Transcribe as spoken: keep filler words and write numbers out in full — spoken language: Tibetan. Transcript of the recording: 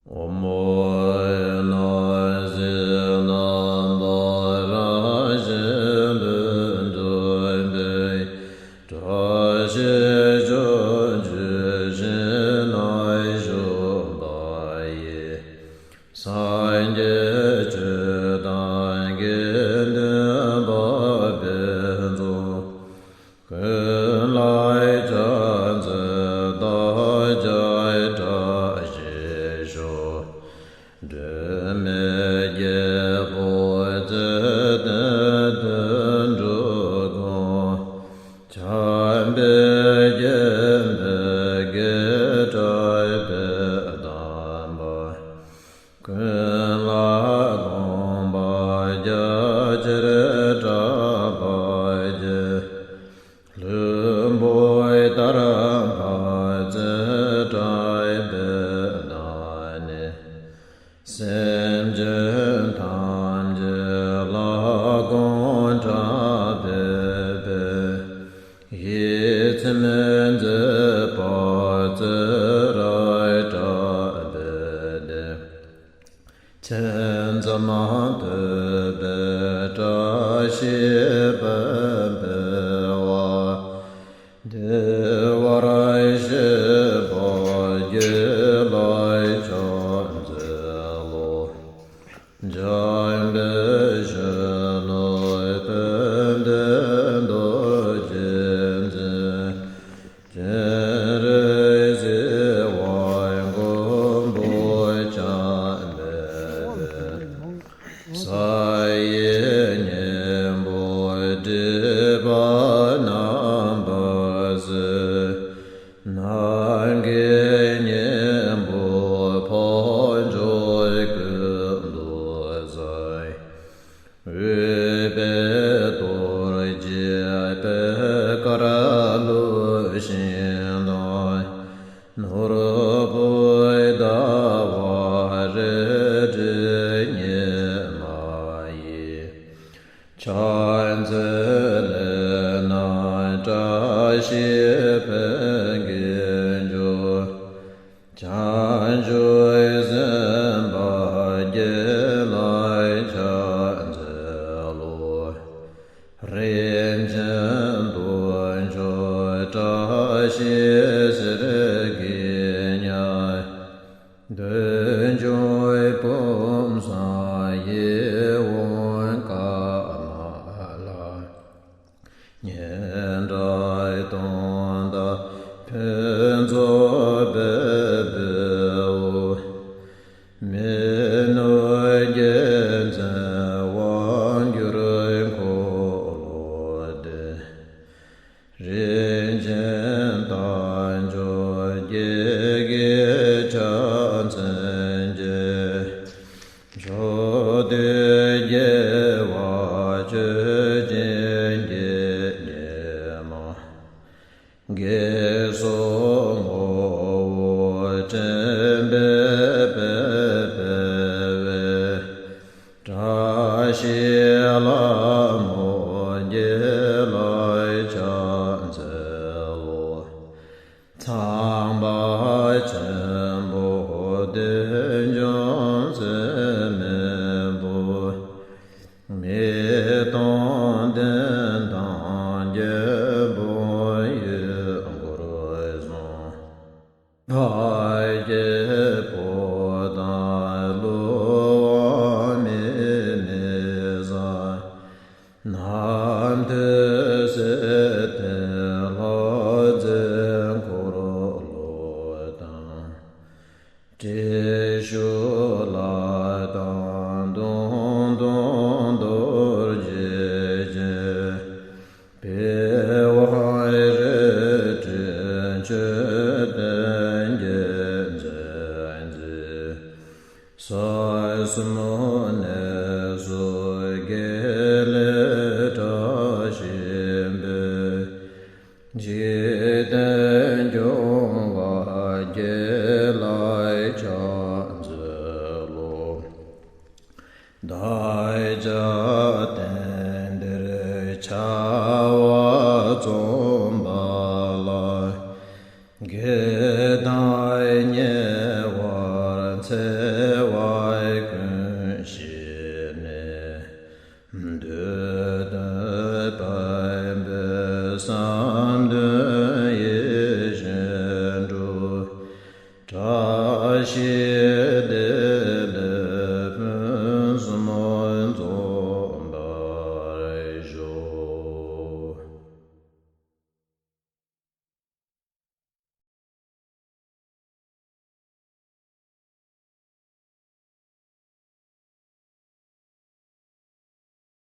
ཨོཾ་ཨཱཿཧཱུྃ་ནཱ་ཞིག་རྣམ་པར་རིག་པའི་བཀྲ་ཤིས་ལྷུན་གྱིས་གྲུབ་པ་ཡི། སངས་རྒྱས་ཆོས་དང་དགེ་འདུན་པ་ཕུན་ཚོགས། ཀུན་ལ་ཕྱག་འཚལ་བདག་ཅག་བཀྲ་ཤིས་ཤོག་སྒྲོལ་མའི་རྒྱལ་པོ་རྩེ་གདོན་དུད་འགྲོ་མགོན། འཇམ་དཔལ་དགྱེས་པའི་བགེགས་བསྐྲད་པའི་བསྟན་པ། ཀུན་ལ་དགོངས་པ་རྒྱ་ཆེར་གྲགས་པ་ཡི། ལྷུན་པོ་ལྟར་འཕགས་ཚེ་བཀྲ་བའི་བདག་ཉིད། སེམས་ཅན་ཐམས་ཅད་ལ་དགོངས་འཕྲང་ཕེབས་པའི། ཡིད་ཚིམ་མཛད་པ་ཙི་ར་བཀྲ་བའི་བདེ། ཐུན་མཚམས་ཐོབ་པའི་བཀྲ་ཤིས་པདྨའི་དབང་། བདེ་བར་གཤེགས་པ་རྒྱུད་ལ་ཕྱག་འཚལ་ལོ། འཇམ་དཔལ་གཞོན་ནུ་དཔལ་ལྡན་རྡོ་རྗེ་འཛིན། སྤྱན་རས་གཟིགས་དབང་མགོན་པོ་འཇམ་དཔལ། ས་ཡི་སྙིང་པོ་སྒྲིབ་པ་རྣམ་པར་སེལ། ནམ་མཁའི་སྙིང་པོ་འཕགས་མཆོག་ཀུན་ཏུ་བཟང་། འོད་དཔལ་རྡོ་རྗེ་པད་དཀར་ལུས་ཤིང་དང་། ནོར་བུ་ཟླ་བ་རལ་གྲི་ཉི་མ་ཡིས། ཕྱག་འཚལ་ལས་རྣམས་བཀྲ་ཤིས་པདྨས་འགེངས་འགྱུར། བྱང་ཆུབ་སེམས་དཔའ་རྒྱུད་ལ་ཕྱག་འཚལ་ལོ། རིན་ཆེན་གདུང་ཤུགས་བཀྲ་ཤིས་གསེར་གྱི་ཉ། འདོད་འཇོའི་བུམ་བཟང་ཡིད་འོང་དཀར་མ་ལ། སྙན་གྲགས་དུང་ལྡན་ཕུན་ཚོགས་སྤེལ་བའི་དབུས། མི་ནུབ་རྒྱལ་མཚན་དབང་སྒྱུར་འཁོར་ལོ་སྡེ། རིན་ཆེན་རྟ་མཆོག་རྒྱལ་བརྒྱའི་ཕྱག་མཚན་བརྒྱད། མཆོག་ཐུན་རྒྱལ་བ་མཆོད་སྦྱིན་གྱི་སྙེ་མ། དགེ་གསུམ་ངོ་བོ་དྲན་པས་སྤེལ་བའི། བཀྲ་ཤིས་ལྷ་མོ་རྒྱུད་ལ་ཕྱག་འཚལ་ལོ། ཚངས་པ་ཆེན་པོ་བདུད་འཇོམས་སྲེད་མེད་པོ། མི་གཏོང་ལྡན་དང་རྒྱལ་པོ་ཡུལ་འཁོར་གསུམ། འཕགས་སྐྱེས་པོ་དང་ཀླུ་དབང་མིག་མི་བཟང་། རྣམ་ཐོས་སྲས་དེ་ལྷ་རྫས་འཁོར་ལོ་དང་། དྲི་ཞུ་ལྷ་དང་མདུང་ཐུང་རྡོ་རྗེ་ཅན། པི་ཝང་རལ་གྲི་མཆོད་རྟེན་རྒྱལ་མཚན་རྩེ། ས་གསུམ་གནས་སུ་དགེ་ལེགས་བཀྲ་ཤིས་པའི། འཇིག་རྟེན་སྐྱོང་བ་རྒྱལ་ལ་ཕྱག་འཚལ་ལོ། བདག་ཅག་བསྟན་འདིར་བྱ་བ་རྩོམ་པ་ལ། དགེ་དང་ཉེ་བར་འཚེ་ བསྟོད་པའི་བསམ་དོན་ཡིད་བཞིན་འགྲུབ། བཀྲ་ཤིས་བདེ་ལེགས་